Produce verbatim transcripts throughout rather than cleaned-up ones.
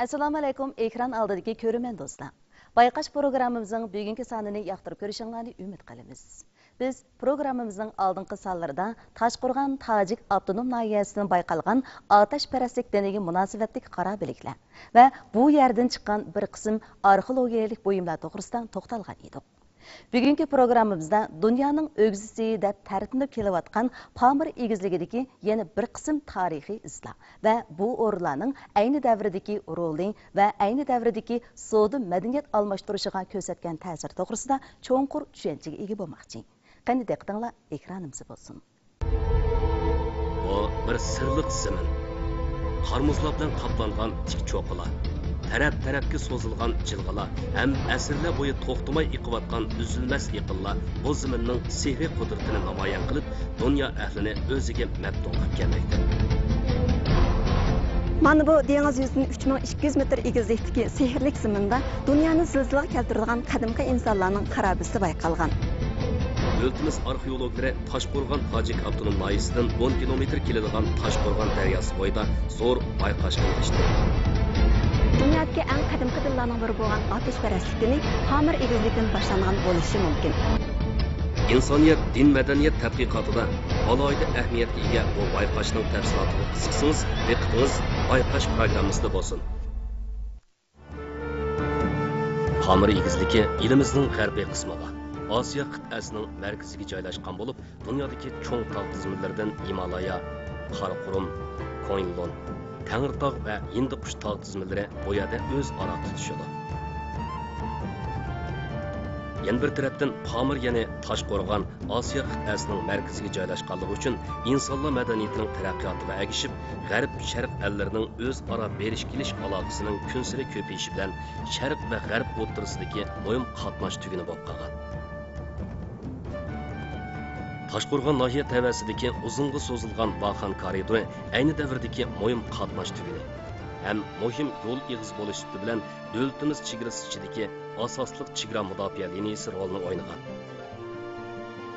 ئەسسالامۇ ئەلەيكۇم، ئېكران ئالدىدىكى كۆرۈرمەن دوستلار. بايقاش پروگراممىمىزنىڭ بۈگۈنكى سانىنى ياقتۇرۇپ كۆرۈشۈڭلارنى ئۈمىد قىلىمىز. بىز پروگراممىمىزنىڭ ئالدىنقى سانلىرىدا تاشقورغان تاجىك ئاپتونوم ناھىيەسىدىن بايقالغان ئاتەشپەرەسلىك دىنىگە مۇناسىۋەتلىك قارا بۆلەكلەر ۋە بۇ يەردىن چىققان بىر قىسىم ئارخېئولوگىيەلىك بۇيۇملار توغرىسىدا توختالغان ئىدۇق. بۈگۈنكى پروگراممىمىزدا دۇنيانىڭ ئۆگزىسى دەپ تەرىپلىنىپ كېلىۋاتقان پامىر ئېگىزلىكىدىكى يەنە بىر قىسىم تارىخىي ئىزلار ۋە بۇ ئورۇنلارنىڭ ئەينى دەۋردىكى رولى ۋە ئەينى دەۋردىكى سودا مەدەنىيەت ئالماشتۇرۇشىغا كۆرسەتكەن تەسىرى توغرىسىدا چوڭقۇر چۈشەنچىگە ئىگە بولماقچى. قېنى دىققىتىڭلار ئېكرانىمىزدا بولسۇن. بۇ بىر سىرلىق زېمىن. قار-مۇزلار بىلەن قاپلانغان تىك چوققىلار، تەرەپ-تەرەپكە سوزۇلغان جىلغىلار ھەم ئەسىرلەر بويى توختىماي ئېقىۋاتقان ئۈزۈلمەس ئېقىنلار بۇ زېمىننىڭ سېھرىي قۇدرىتىنى نامايان قىلىپ، دۇنيا ئەھلىنى ئۆزىگە مەپتۇن قىلىپ كەلمەكتە. مانا بۇ دېڭىز يۈزىدىن ئۈچ مىڭ ئىككى يۈز مېتىر ئېگىزلىكتىكى سېھىرلىك زېمىندا دۇنيانى زىلزىلىگە كەلتۈرىدىغان قەدىمكى ئىنسانلارنىڭ خارابىسى بايقالغان. دۆلىتىمىز ئارخېئولوگلىرى تاشقورغان تاجىك ئاپتونوم ناھىيەسىدىن ئون كىلومېتىر كېلىدىغان تاشقورغان دەرياسى بويىدا زور بايقاشقا ئېرىشتى. دۇنيادىكى ئەڭ قەدىمكى دىنلارنىڭ بىرى بولغان ئاتەشپەرەسلىك دىنى پامىر ئېگىزلىكىدىن باشلانغان بولۇشى مۇمكىن. ئىنسانىيەت دىن مەدەنىيەت تەتقىقاتىدا ئالاھىدە ئەھمىيەتكە ئىگە بۇ بايقاشنىڭ تەپسىلاتىغا قىزىقسىڭىز، دىققىتىڭىز بايقاش پروگراممىسىدا بولسۇن. پامىر ئېگىزلىكى ئېلىمىزنىڭ غەربىي قىسمىغا، ئاسىيا قىتئەسىنىڭ مەركىزىگە جايلاشقان بولۇپ، دۇنيادىكى چوڭ تاغ تىزمىلىرىدىن ھىمالايا، قاراقۇرۇم، كۇنلۇن، تەڭرىتاغ ۋە ھىندىقۇش تاغ تىزمىلىرى بۇ يەردە ئۆزئارا تۇتىشىدۇ. يەنە بىر تەرەپتىن، پامىر يەنى تاشقورغان ئاسىيا قىتئەسىنىڭ مەركىزىگە جايلاشقانلىقى ئۈچۈن، ئىنسانلار مەدەنىيىتىنىڭ تەرەققىياتىغا ئەگىشىپ، غەرب شەرق ئەللىرىنىڭ ئۆزئارا بېرىش-كېلىش ئالاقىسىنىڭ كۈنسېرى كۆپىيىشى بىلەن، شەرق ۋە غەرب ئوتتۇرىسىدىكى مۇھىم قاتناش تۈگۈنى بولۇپ قالغان. تاشقورغان ناھىيە تەۋەسىدىكى ئۇزۇنغا سوزۇلغان ۋاخان كارىدورى ئەينى دەۋردىكى مۇھىم قاتناش تۈگۈنى ھەم مۇھىم يول ئېغىزى بولۇش سۈپىتى بىلەن دۆلىتىمىز چېگرىسى ئىچىدىكى ئاساسلىق چېگرا مۇداپىئە لىنىيىسى رولىنى ئوينىغان.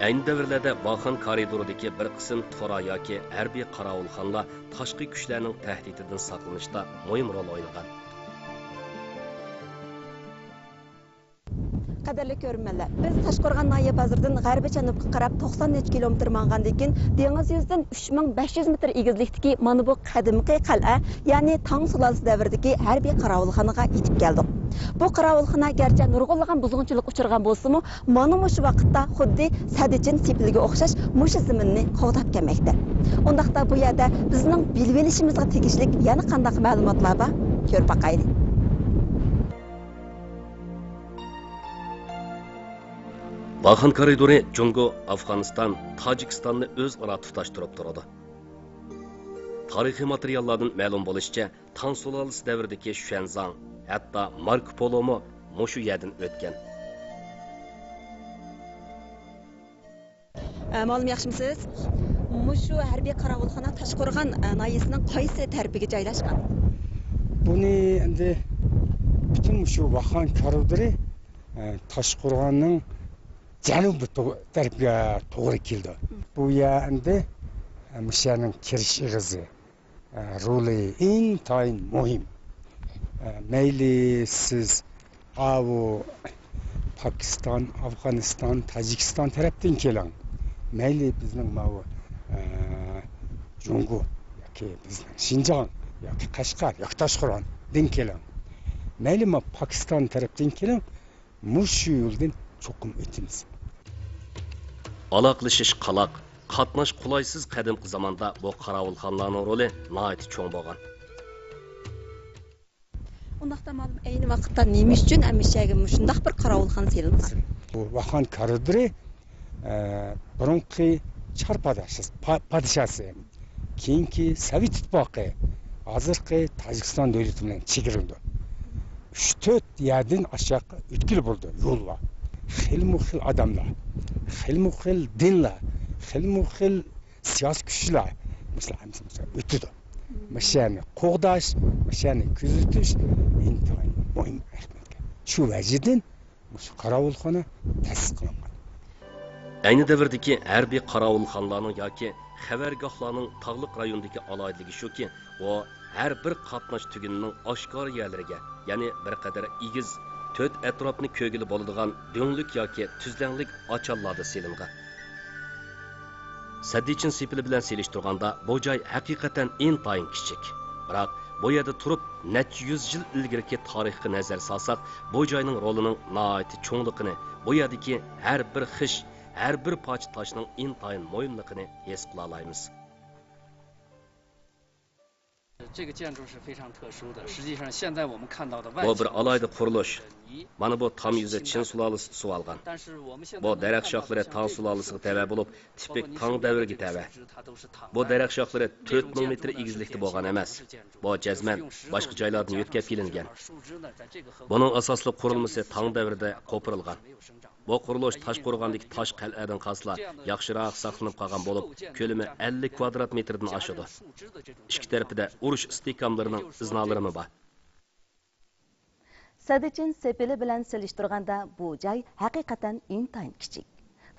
ئەينى دەۋرلەردە ۋاخان كارىدورىدىكى بىر قىسىم تۇرا ياكى ھەربىي قاراۋۇلخانىلار تاشقى كۈچلەرنىڭ تەھدىتىدىن ساقلىنىشتا مۇھىم رول ئوينىغان. قەدىرلىك كۆرۈرمەنلەر، بىز تاشقورغان ناھىيە بازىرىدىن غەربىي جەنۇبقا قاراپ توقسان نەچچە كىلومېتىر ماڭغاندىن كېيىن، دېڭىز يۈزىدىن ئۈچ مىڭ بەش يۈز مېتىر ئېگىزلىكتىكى مانا بۇ قەدىمكى قەلئە، يەنى تاڭ سۇلالىسى دەۋرىدىكى ھەربىي قاراۋۇلخانىغا يېتىپ كەلدۇق. بۇ قاراۋۇلخانا گەرچە نۇرغۇنلىغان بۇزغۇنچىلىق ئۇچرىغان بولسىمۇ، مانا مۇشۇ ۋاقىتتا خۇددى سەددىچىن سېپىلگە ئوخشاش مۇشۇ زېمىننى قوغداپ كەلمەكتە. ئۇنداقتا بۇ يەردە بىزنىڭ بىلىۋېلىشىمىزغا تېگىشلىك يەنە قانداق مەلۇماتلار بار؟ كۆرۈپ باقايلى. ۋاخان كارىدورى جۇڭگو، ئافغانىستان، تاجىكىستاننى ئۆزئارا تۇتاشتۇرۇپ تۇرىدۇ. تارىخىي ماتېرىياللاردىن مەلۇم بولۇشىچە، تاڭ سۇلالىسى دەۋرىدىكى شۈەنزاڭ، ھەتتا ماركو پولومۇ مۇشۇ يەردىن ئۆتكەن. ئە، مۇئەللىم، ياخشىمۇسىز؟ مۇشۇ ھەربىي قاراۋۇلخانا تاشقورغان، ئە، ناھىيەسىنىڭ قايسى تەرىپىگە جايلاشقان؟ بۇنى ئەمدى پۈتۈن مۇشۇ ۋاخان كارىدورى، ئە، تاشقورغاننىڭ جەنۇبىي تو-، تەرەپكە توغرا كېلىدۇ. بۇ يەر ئەمدى، ئە، مۇشۇ يەرنىڭ كىرىش ئېغىزى. ئە، رولى ئىنتايىن مۇھىم. ئە، مەيلى سىز ئاۋۇ پاكىستان، ئافغانىستان، تاجىكىستان تەرەپتىن كېلىڭ، مەيلى بىزنىڭ ماۋۇ، ئە، جۇڭگو ياكى بىزنىڭ شىنجاڭ ياكى قەشقەر ياكى تاشقورغاندىن كېلىڭ، مەيلى ما پاكىستان تەرەپتىن كېلىڭ، مۇشۇ يولدىن چوقۇم ئۆتىمىز. ئالاقىلىشىش قالاق، قاتناش قولايسىز قەدىمكى زاماندا بۇ قاراۋۇلخانىلارنىڭ رولى ناھايىتى چوڭ بولغان. ئۇنداقتا مۇئەللىم، ئەينى ۋاقىتتا نېمە ئۈچۈن ھەمىشەگە مۇشۇنداق بىر قاراۋۇلخانا سېلىنغان؟ بۇ ۋاخان كارىدورى، ئە، بۇرۇنقى چار پادىشاس-، پا-، پادىشاسى. كېيىنكى سوۋېت ئىتتىپاقى، ھازىرقى تاجىكىستان دۆلىتى بىلەن چېگرىلىدۇ. ئۈچ تۆت يەردىن ئاشۇ ياققا ئۆتكىلى بولىدۇ يول بار. خىلمۇ خىل ئادەملەر، خىلمۇ خىل دىنلار، خىلمۇ خىل سىياسىي كۈچلەر، مۇشۇلار ھەممىسى مۇشۇ يەردىن ئۆتىدۇ. مۇشۇ يەرنى قوغداش، مۇشۇ يەرنى كۆزىتىش ئىنتايىن مۇھىم ئەھمىيەتكە. شۇ ۋەجىدىن مۇشۇ قاراۋۇلخانا تەسىس قىلىنغان. ئەينى دەۋردىكى ھەربىي قاراۋۇلخانىلارنىڭ ياكى قەۋەرگاھلارنىڭ تاغلىق رايوندىكى ئالاھىدىلىكى شۇكى، ئۇ ھەر بىر قاتناش تۈگۈنىنىڭ ئاشكارا يەرلىرىگە، يەنى بىر قەدەر ئېگىز، تۆت ئەتراپنى كۆرگىلى بولىدىغان دۆڭلۈك ياكى تۈزلەڭلىك ئاچاللاردا سېلىنغان. سەددىچىن سېپىلى بىلەن سېلىشتۇرغاندا، بۇ جاي ھەقىقەتەن ئىنتايىن كىچىك. بىراق، بۇ يەردە تۇرۇپ، نەچچە يۈز يىل ئىلگىرىكى تارىخقا نەزەر سالساق، بۇ جاينىڭ رولىنىڭ ناھايىتى چوڭلۇقىنى، بۇ يەردىكى ھەر بىر خىش، ھەر بىر پارچە تاشنىڭ ئىنتايىن مۇھىملىقىنى ھېس قىلالايمىز. 这个建筑是非常特殊的。实际上，现在我们看到的外墙 بۇ بىر ئالاھىدە قۇرۇلۇش. مانا بۇ تام يۈزى چىن سۇلالىسى تۇتۇۋالغان. بۇ دەرەخ شاخلىرى تاڭ سۇلالىسىغا تەۋە بولۇپ، تىپىك تاڭ دەۋرىگە تەۋە. بۇ دەرەخ شاخلىرى تۆت مىڭ مېتىر ئېگىزلىكتە بولغان ئەمەس. بۇ جەزمەن باشقا جايلاردىن يۆتكەپ كېلىنگەن. بۇنىڭ ئاساسلىق قۇرۇلمىسى تاڭ دەۋرىدە قوپۇرۇلغان. بۇ قۇرۇلۇش تاشقورغاندىكى تاش قەلئەدىن قالسىلا ياخشىراق ساقلىنىپ قالغان بولۇپ، كۆلىمى ئەللىك كۋادرات مېتىردىن ئاشىدۇ. ئىككى تەرىپىدە ئۇرۇش ئىستىھكاملىرىنىڭ ئىزنالىرىمۇ بار. سەددىچىن سېپىلى بىلەن سېلىشتۇرغاندا، بۇ جاي ھەقىقەتەن ئىنتايىن كىچىك.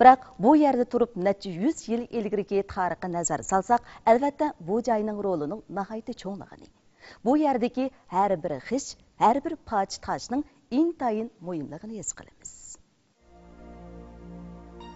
بىراق، بۇ يەردە تۇرۇپ نەچچە يۈز يىل ئىلگىرىكى تارىخقا نەزەر سالساق، ئەلۋەتتە، بۇ جاينىڭ رولىنىڭ ناھايىتى چوڭلۇقىنى، بۇ يەردىكى ھەر بىر خىش، ھەر بىر پارچە تاشنىڭ ئىنتايىن مۇھىملىقىنى ھېس قىلىمىز.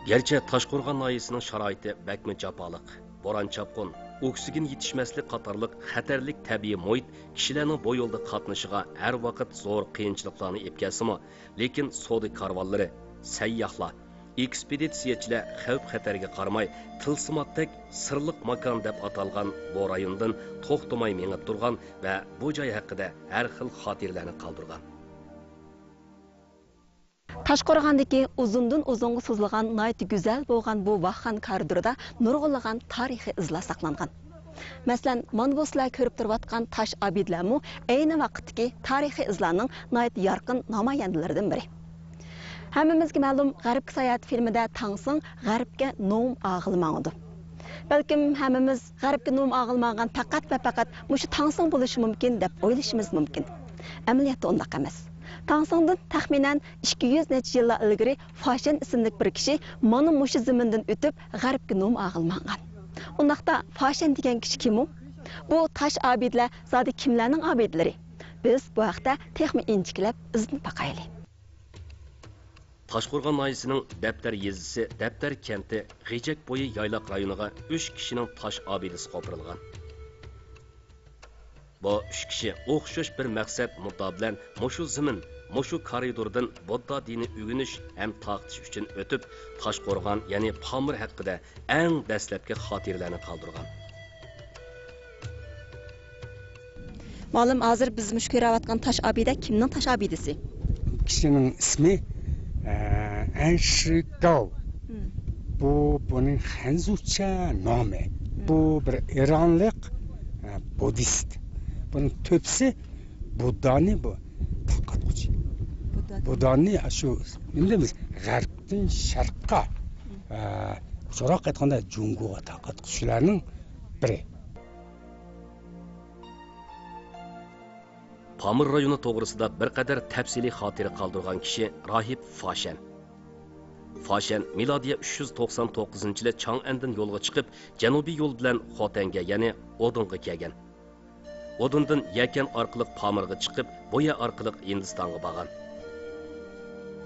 گەرچە تاشقورغان ناھىيەسىنىڭ شارائىتى بەكمۇ جاپالىق، بوران-چاپقۇن، ئوكسىگېن يېتىشمەسلىك قاتارلىق خەتەرلىك تەبىئىي مۇھىت كىشىلەرنىڭ بۇ يولدا قاتنىشىغا ھەر ۋاقىت زور قىيىنچىلىقلارنى ئېلىپ كەلسىمۇ، لېكىن سودا كارۋانلىرى، سەيياھلار، ئېكسپېدىتسىيەچىلەر خەۋپ-خەتەرگە قارىماي، تىلسىماتتەك سىرلىق ماكان دەپ ئاتالغان بۇ رايوندىن توختىماي مېڭىپ تۇرغان ۋە بۇ جاي ھەققىدە ھەر خىل خاتىرىلەرنى قالدۇرغان. تاشقورغاندىكى ئۇزۇندىن ئۇزۇنغا سوزۇلغان ناھايىتى گۈزەل بولغان بۇ ۋاھخان كارىدورىدا نۇرغۇنلىغان تارىخىي ئىزلار ساقلانغان. مەسىلەن، مانا بۇ سىلەر كۆرۈپ تۇرۇۋاتقان تاش ئابىدىلەرمۇ ئەينى ۋاقىتتىكى تارىخىي ئىزلارنىڭ ناھايىتى يارقىن نامايەندىلىرىدىن بىرى. ھەممىمىزگە مەلۇم، غەربكە ساياھەت فىلىمىدە تاڭسىڭ غەربكە نوم ئاغىلى ماڭىدۇ. بەلكىم ھەممىمىز غەربكە نوم ئاغىلى ماڭغان پەقەت ۋە پەقەت مۇشۇ تاڭسىڭ بولۇشى مۇمكىن دەپ ئويلىشىمىز مۇمكىن. ئەمەلىيەتتە ئۇنداق ئەمەس. تاڭسىڭدىن تەخمىنەن ئىككى يۈز نەچچە يىللار ئىلگىرى فاشەن ئىسىملىك بىر كىشى مانا مۇشۇ زېمىندىن ئۆتۈپ غەربكە نوم ئاغىلى ماڭغان. ئۇنداقتا فاشەن دېگەن كىشى كىم ئۇ؟ بۇ تاش ئابىدىلەر زادى كىملەرنىڭ ئابىدىلىرى؟ بىز بۇ ھەقتە تېخىمۇ ئىنچىكىلەپ ئىزدىنىپ باقايلى. تاشقورغان ناھىيەسىنىڭ دەپتەر يېزىسى دەپتەر كەنتى غېجەك بويى يايلاق رايونىغا ئۈچ كىشىنىڭ تاش ئابىدىسى قوپۇرۇلغان. بۇ ئۈچ كىشى ئوخشاش بىر مەقسەت، مۇددىئا بىلەن مۇشۇ زېمىن، مۇشۇ كارىدوردىن بۇددا دىنى ئۆگىنىش ھەم تارقىتىش ئۈچۈن ئۆتۈپ، تاشقورغان، يەنى پامىر ھەققىدە ئەڭ دەسلەپكى خاتىرىلەرنى قالدۇرغان. مۇئەللىم، ھازىر بىز مۇشۇ كۆرۈۋاتقان تاش ئابىدە كىمنىڭ تاش ئابىدىسى؟ كىشىنىڭ ئىسمى، ئە، ئەنشىگاۋ. مم. بۇ، بۇنىڭ خەنزۇچە نامى. مم. بۇ بىر ئىرانلىق، ئە، بۇددىست. بۇنىڭ تۆپىسى بۇددانى بۇ تارقاتقۇچى. بۇددا. بۇددانى شۇ، نېمە دەيمىز، غەربتىن شەرققە، مم، ئە، سوراق ئېيتقاندا جۇڭگوغا تارقاتقۇچىلارنىڭ بىرى. پامىر رايونى توغرىسىدا بىر قەدەر تەپسىلىي خاتىرە قالدۇرغان كىشى راھىب فاشەن. فاشەن مىلادىيە ئۈچ يۈز توقسان توققۇزىنچى يىلى چاڭئەندىن يولغا چىقىپ، جەنۇبىي يول بىلەن خوتەنگە، يەنى ئودېنغا كەلگەن. ئودېندىن يەكەن ئارقىلىق پامىرغا چىقىپ، بويە ئارقىلىق ھىندىستانغا بارغان.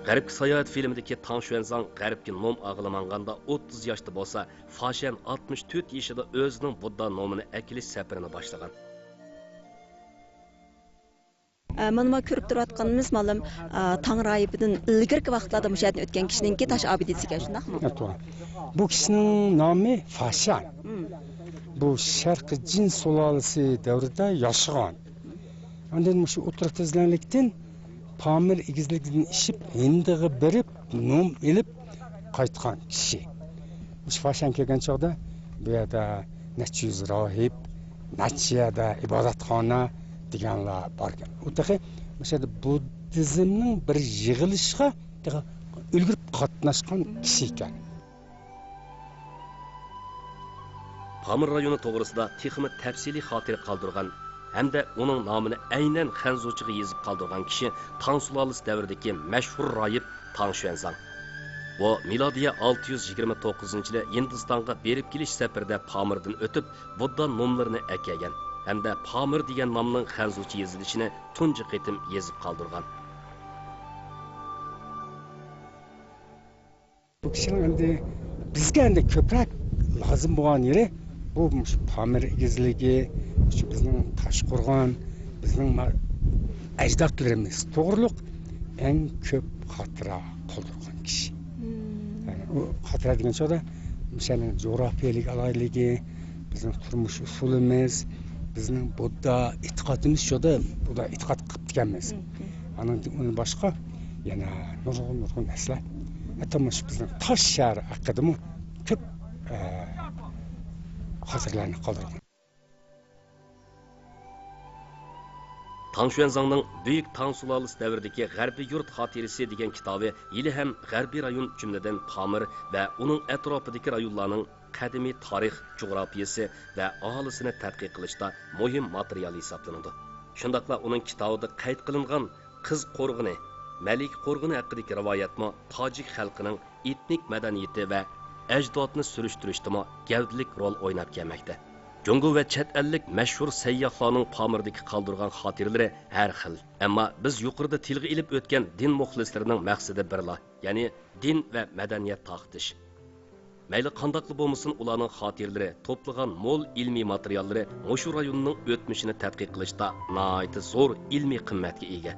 غەربكە ساياھەت فىلىمىدىكى تاڭ شۈەنزاڭ غەربكە نوم ئاغىلى ماڭغاندا ئوتتۇز ياشتا بولسا، فاشەن ئاتمىش تۆت يېشىدا ئۆزىنىڭ بۇددا نومىنى ئەكېلىش سەپىرىنى باشلىغان. ئە، مانا، مانا كۆرۈپ تۇرۇۋاتقىنىمىز، مۇئەللىم، ئە، تاڭ راھىبىدىن ئىلگىرىكى ۋاقىتلاردا مۇشۇ يەردىن ئۆتكەن كىشىنىڭكى تاش ئابىدىسى ئىكەن، شۇنداقمۇ؟ ھە، توغرا. بۇ كىشىنىڭ نامى فاشان. مم. بۇ شەرقىي جىن سۇلالىسى دەۋرىدە ياشىغان. ئاندىن مۇشۇ ئوتتۇرا تۈزلەڭلىكتىن پامىر ئېگىزلىكىدىن ئېشىپ، ھىندىغا بېرىپ، نوم ئېلىپ قايتقان كىشى. مۇشۇ فاشان كەلگەن چاغدا بۇ يەردە نەچچە يۈز راھىب، نەچچە يەردە ئىبادەتخانا دېگەنلەر باركەن. ئۇ تېخى مۇشۇ يەردە بۇددىزمنىڭ بىر يىغىلىشىغا تېخى ئۈلگۈرۈپ قاتناشقان كىشى ئىكەن. پامىر رايونى توغرىسىدا تېخىمۇ تەپسىلىي خاتىرە قالدۇرغان ھەمدە ئۇنىڭ نامىنى ئەينەن خەنزۇچىغا يېزىپ قالدۇرغان كىشى تاڭ سۇلالىسى دەۋرىدىكى مەشھۇر راھىب تاڭ شۈەنزاڭ. بۇ مىلادىيە ئالتە يۈز يىگىرمە توققۇزىنچى يىلى ھىندىستانغا بېرىپ كېلىش سەپىرىدە پامىردىن ئۆتۈپ، بۇددا نوملىرىنى ئەكەلگەن ھەمدە پامىر دېگەن نامنىڭ خەنزۇچە يېزىلىشىنى تۇنجى قېتىم يېزىپ قالدۇرغان. بۇ كىشىنىڭ ئەمدى بىزگە ئەمدى كۆپرەك لازىم بولغان يېرى بۇ مۇشۇ پامىر ئېگىزلىكى، مۇشۇ بىزنىڭ تاشقورغان، بىزنىڭ ما-، ئەجدادلىرىمىز توغرۇلۇق ئەڭ كۆپ خاتىرە قالدۇرغان كىشى. يەنى ئۇ خاتىرە دېگەن چاغدا مۇشۇنىڭ جۇغراپىيەلىك ئالاھىدىلىكى، بىزنىڭ تۇرمۇش ئۇسۇلىمىز، بىزنىڭ بۇددا ئېتىقادىمىز، شۇدا بۇددا ئېتىقاد قىلىپتىكەنمىز. ئانىڭدىن باشقا يەنە نۇرغۇن، نۇرغۇن نەرسىلەر. ھەتتا مۇشۇ بىزنىڭ تاش شەھەر ھەققىدىمۇ كۆپ، ئە، خاتىرىلەرنى قالدۇرغان. تاڭ شۈەنزاڭنىڭ بۈيۈك تاڭ سۇلالىسى دەۋرىدىكى غەربىي يۇرت خاتىرىسى دېگەن كىتابى ھېلىھەم غەربىي رايون، جۈملىدىن پامىر ۋە ئۇنىڭ ئەتراپىدىكى رايونلارنىڭ قەدىمىي تارىخ، جۇغراپىيىسى ۋە ئاھالىسىنى تەتقىق قىلىشتا مۇھىم ماتېرىيال ھېسابلىنىدۇ. شۇنداقلا ئۇنىڭ كىتابىدا قەيت قىلىنغان قىز قورغىنى، مەلىكە قورغىنى ھەققىدىكى رىۋايەتمۇ تاجىك خەلقىنىڭ ئېتنىك مەدەنىيىتى ۋە ئەجدادنى سۈرۈشتۈرۈشتىمۇ گەۋدىلىك رول ئويناپ كەلمەكتە. جۇڭگو ۋە چەت ئەللىك مەشھۇر سەيياھلارنىڭ پامىردىكى قالدۇرغان خاتىرىلىرى ھەر خىل. ئەمما بىز يۇقىرىدا تىلغا ئېلىپ ئۆتكەن دىن مۇخلىسلىرىنىڭ مەقسىتى بىرلا، يەنى دىن ۋە مەدەنىيەت تارقىتىش. مەيلى قانداقلا بولمىسۇن، ئۇلارنىڭ خاتىرىلىرى، توپلىغان مول ئىلمىي ماتېرىياللىرى مۇشۇ رايوننىڭ ئۆتمۈشىنى تەتقىق قىلىشتا ناھايىتى زور ئىلمىي قىممەتكە ئىگە.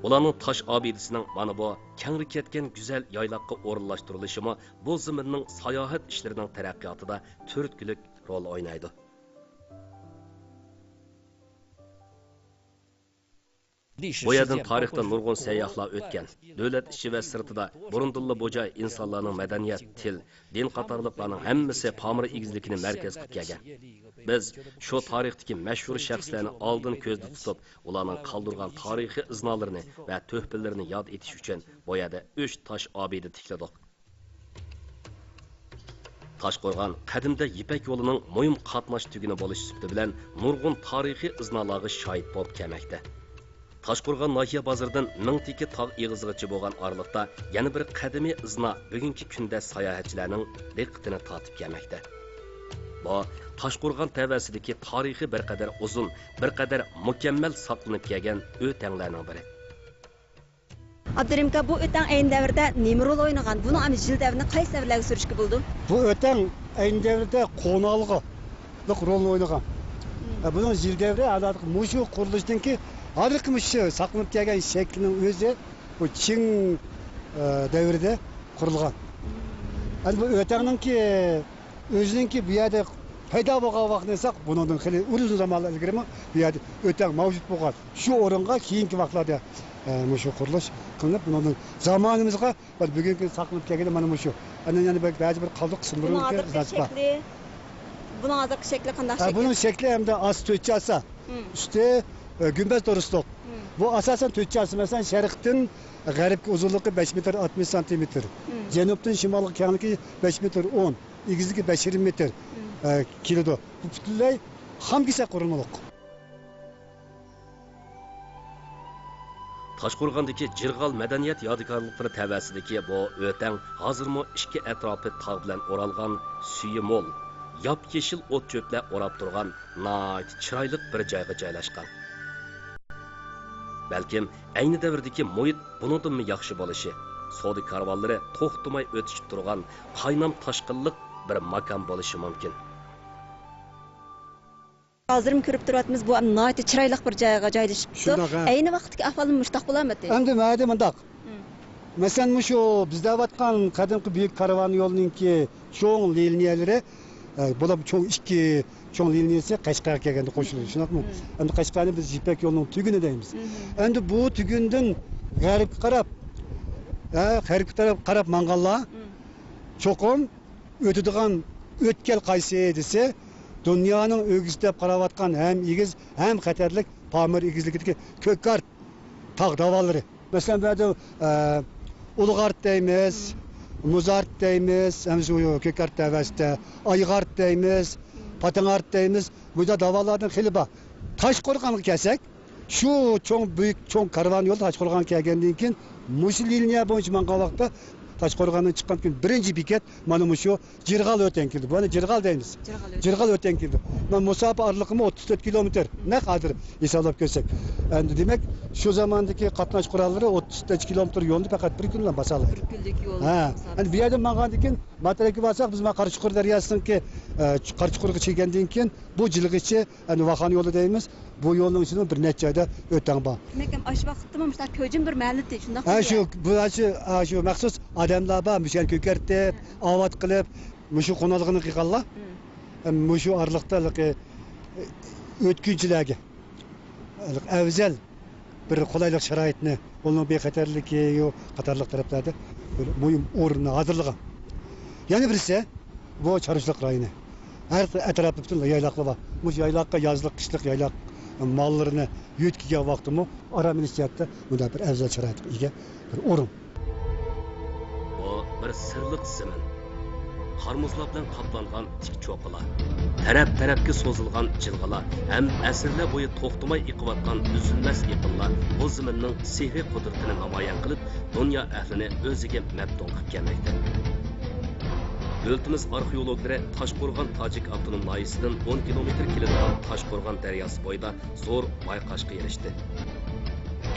ئۇلارنىڭ تاش ئابىدىسىنىڭ مانا بۇ كەڭرى كەتكەن گۈزەل يايلاققا ئورۇنلاشتۇرۇلۇشىمۇ بۇ زېمىننىڭ ساياھەت ئىشلىرىنىڭ تەرەققىياتىدا تۈرتكىلىك رول ئوينايدۇ. بۇ يەردىن تارىختا نۇرغۇن سەيياھلار ئۆتكەن. دۆلەت ئىچى ۋە سىرتىدا بۇرۇندىنلا بۇ جاي ئىنسانلارنىڭ مەدەنىيەت، تىل، دىن قاتارلىقلارنىڭ ھەممىسى پامىر ئېگىزلىكىنى مەركەز قىلىپ كەلگەن. بىز شۇ تارىختىكى مەشھۇر شەخسلەرنى ئالدىن كۆزدە تۇتۇپ، ئۇلارنىڭ قالدۇرغان تارىخىي ئىزنالىرىنى ۋە تۆھپىلىرىنى ياد ئېتىش ئۈچۈن بۇ يەردە ئۈچ تاش ئابىدە تىكلىدۇق. تاشقورغان قەدىمدە يىپەك يولىنىڭ مۇھىم قاتناش تۈگۈنى بولۇش سۈپىتى بىلەن نۇرغۇن تارىخىي ئىزنالارغا شاھىت بولۇپ كەلمەكتە. تاشقورغان ناھىيە بازىرىدىن مىڭتېكى تاغ ئېغىزىغىچە بولغان ئارىلىقتا يەنە بىر قەدىمىي ئىزنا بۈگۈنكى كۈندە ساياھەتچىلەرنىڭ دىققىتىنى تارتىپ كەلمەكتە. بۇ تاشقورغان تەۋەسىدىكى تارىخى بىر قەدەر ئۇزۇن، بىر قەدەر مۇكەممەل ساقلىنىپ كەلگەن ئۆتەڭلەرنىڭ بىرى. ئابدۇرېھىم ئاكا، بۇ ئۆتەڭ ئەينى دەۋردە نېمە رول ئوينىغان؟ بۇنىڭ ئەمدى يىل دەۋرىنى قايسى دەۋرلەرگە سۈرۈشكە بولىدۇ؟ بۇ ئۆتەڭ ئەينى دەۋردە قونالغۇلۇق رولنى ئوينىغان. ئە، بۇنىڭ يىل دەۋرى ھازىرقى مۇشۇ قۇرۇلۇشتىن كېيىن، ھازىرقى مۇشۇ ساقلىنىپ كەلگەن شەكلىنىڭ ئۆزى بۇ چىڭ، ئە، دەۋرىدە قۇرۇلغان. ئەمدى بۇ ئۆتەڭنىڭكى ئۆزىنىڭكى بۇ يەردە پەيدا بولغان ۋاقتىنى ئېيتساق، بۇنىڭدىن خېلى ئۇزۇن زامانلار ئىلگىرىمۇ بۇ يەردە ئۆتەڭ مەۋجۇت بولغان. شۇ ئورۇنغا كېيىنكى ۋاقىتلاردا، ئە، مۇشۇ قۇرۇلۇش قىلىنىپ، بۇنىڭدىن زامانىمىزغا ۋە بۈگۈنكى كۈندە ساقلىنىپ كەلگىنى مانا مۇشۇ. ئاندىن يەنە بەزى بىر قالدۇق قىسىملىرى بۇنىڭ ھازىرقى شەكلى، بۇنىڭ ھازىرقى شەكلى قانداق شەكىل؟ بۇنىڭ شەكلى ئەمدى ئاستى تۆت چاسا، ئۈستى، ئە، گۈمبەز تورۇسلۇق. بۇ ئاساسەن تۆت چاسا، مەسىلەن، شەرقتىن غەربكە ئۇزۇنلۇقى بەش مېتىر ئاتمىش سانتىمېتىر، جەنۇبتىن شىمالغا كەڭلىكى بەش مېتىر ئون، ئېگىزلىكى بەش يېرىم مېتىر، ئە، كېلىدۇ. بۇ پۈتۈنلەي خام كېسەك قۇرۇلمىلىق. تاشقورغاندىكى جىرغال مەدەنىيەت يادىكارلىقلىرى تەۋەسىدىكى بۇ ئۆتەڭ ھازىرمۇ ئىككى ئەتراپى تاغ بىلەن ئورالغان، سۈيى مول، ياپيېشىل ئوت-چۆپلەر ئوراپ تۇرغان ناھايىتى چىرايلىق بىر جايغا جايلاشقان. بەلكىم ئەينى دەۋردىكى مۇھىت بۇنىڭدىنمۇ ياخشى بولۇشى، سودا كارۋانلىرى توختىماي ئۆتۈشۈپ تۇرغان قاينام تاشقىنلىق بىر ماكان بولۇشى مۇمكىن. ھازىرمۇ كۆرۈپ تۇرۇۋاتىمىز، بۇ ناھايىتى چىرايلىق بىر جايغا جايلىشىپتۇ. شۇنداق، ھە. ئەينى ۋاقىتتىكى ئەھۋالمۇ مۇشۇنداق بولامتى؟ ئەمدى مەدە مۇنداق. مەسىلەن، مۇشۇ بىز دەۋاتقان قەدىمكى بۈيۈك كارۋان يولىنىڭكى چوڭ لىنىيەلىرى، ئە، بۇلار چوڭ ئىككى چوڭ لىنىيەسى قەشقەرگە كەلگەندە قوشۇلىدۇ، شۇنداقمۇ؟ ئەمدى قەشقەرنى بىز يىپەك يولىنىڭ تۈگۈنى دەيمىز. ئەمدى بۇ تۈگۈندىن غەربكە قاراپ، ھە، غەربكە تەرەپ قاراپ ماڭغانلار چوقۇم ئۆتىدىغان ئۆتكەل قايسى دېسە، دۇنيانىڭ ئۆگزىسى دەپ قاراۋاتقان ھەم ئېگىز، ھەم خەتەرلىك پامىر ئېگىزلىكىدىكى كۆكئارت تاغ داۋانلىرى. مەسىلەن، بۇ يەردە، ئە، ئۇلۇغارت دەيمىز، مۇزارت دەيمىز، ھەم شۇ كۆكئارت تەۋەسىدە، ئايغارت دەيمىز، پاتىڭارت دەيمىز. بۇ يەردە داۋانلاردىن خېلى بار. تاشقورغانغا كەلسەك، شۇ چوڭ، بۈيۈك، چوڭ كارۋان يول تاشقورغانغا كەلگەندىن كېيىن، مۇشۇ لىنىيە بويىچە ماڭغان ۋاقىتتا تاشقورغاندىن چىققاندىن كېيىن بىرىنچى بېكەت مانا مۇشۇ جىرغال ئۆتەڭ كېلىدۇ. بۇنى جىرغال دەيمىز. جىرغال ئۆتەڭ. جىرغال ئۆتەڭ كېلىدۇ. مانا مۇساپە ئارىلىقىمۇ ئوتتۇز تۆت كىلومېتىر. نەق ھازىر ھېسابلاپ كۆرسەك. ئەمدى دېمەك، شۇ زاماندىكى قاتناش قوراللىرى ئوتتۇز نەچچە كىلومېتىر يولنى پەقەت بىر كۈن بىلەن باسالايدۇ. بىر كۈنلۈك يول. ھە. مۇساپىسى. ئەمدى بۇ يەردىن ماڭغاندىن كېيىن ماترەككە بارساق، بىز مانا قاراچوققۇر دەرياسىنىڭكى، ئە، قاراچوققۇرغا چىققاندىن كېيىن بۇ جىلغىچە، يەنى ۋاخان يولى دەيمىز. بۇ يولنىڭ ئىچىدىن بىر نەچچە جايدا ئۆتەڭ بار. دېمەك، ئاشۇ ۋاقىتتىمۇ مۇشۇنداق كۆجۈم بىر مەھەللىدى، شۇنداقمۇ؟ ھە، شۇ، بۇ، ھە، شۇ، ھە، شۇ مەخسۇس ئادەملەر بار، مۇشۇ يەرنى كۆكەرتتى، ھە، ئاۋات قىلىپ، مۇشۇ قونالغۇنى قىلغانلار. ھە. ھەم مۇشۇ ئارىلىقتا ھېلىقى ئۆتكۈنچىلەرگە ھېلىقى ئەۋزەل بىر قولايلىق شارائىتنى، ئۇنىڭ بىخەتەرلىكى يو-، قاتارلىق تەرەپلەردە بىر مۇھىم ئورۇننى ھازىرلىغان. يەنە بىرسى، بۇ چارۋىچىلىق رايونى. ھەر ئەتراپتا پۈتۈن يايلاقلار بار. مۇشۇ يايلاققا يازلىق، قىشلىق يايلاق ماللىرىنى يۆتكىگەن ۋاقتىمۇ ئارام ئېلىش جەھەتتە مۇنداق بىر ئەۋزەل شارائىتقا ئىگە بىر ئورۇن. بۇ بىر سىرلىق زېمىن. قار-مۇزلار بىلەن قاپلانغان تىك چوققىلار، تەرەپ-تەرەپكە سوزۇلغان جىلغىلار ھەم ئەسىرلەر بويى توختىماي ئېقىۋاتقان ئۈزۈلمەس ئېقىنلار بۇ زېمىننىڭ سېھرىي قۇدرىتىنى نامايان قىلىپ، دۇنيا ئەھلىنى ئۆزىگە مەپتۇن قىلىپ كەلمەكتە. دۆلىتىمىز ئارخېئولوگلىرى تاشقورغان تاجىك ئاپتونوم ناھىيەسىدىن ئون كىلومېتىر كېلىدىغان تاشقورغان دەرياسى بويىدا زور بايقاشقا ئېرىشتى.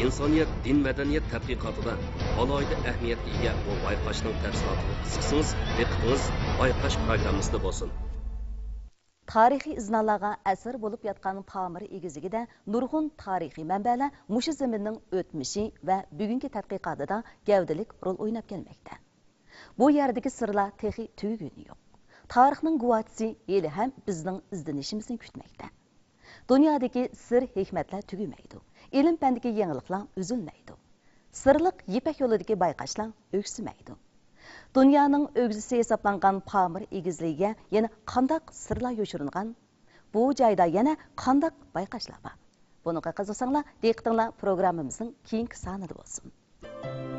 ئىنسانىيەت دىن مەدەنىيەت تەتقىقاتىدا ئالاھىدە ئەھمىيەتكە ئىگە بۇ بايقاشنىڭ تەپسىلاتىغا قىزىقسىڭىز، دىققىتىڭىز بايقاش پروگراممىسىدا بولسۇن. تارىخىي ئىزنالارغا ئەسىر بولۇپ ياتقان پامىر ئېگىزلىكىدە نۇرغۇن تارىخىي مەنبەلەر مۇشۇ زېمىننىڭ ئۆتمۈشى ۋە بۈگۈنكى تەتقىقاتىدا گەۋدىلىك رول ئويناپ كەلمەكتە. بۇ يەردىكى سىرلار تېخى تۈگىگىنى يوق. تارىخنىڭ گۇۋاھچىسى ھېلىھەم بىزنىڭ ئىزدىنىشىمىزنى كۈتمەكتە. دۇنيادىكى سىر-ھېكمەتلەر تۈگىمەيدۇ. ئىلىم-پەندىكى يېڭىلىقلار ئۈزۈلمەيدۇ. سىرلىق يىپەك يولىدىكى بايقاشلار ئۆكسۈمەيدۇ. دۇنيانىڭ ئۆگزىسى ھېسابلانغان پامىر ئېگىزلىكىگە يەنە قانداق سىرلار يوشۇرۇنغان؟ بۇ جايدا يەنە قانداق بايقاشلار بار؟ بۇنىڭغا قىزىقساڭلار، دىققىتىڭلار پروگراممىمىزنىڭ كېيىنكى سانىدا بولسۇن.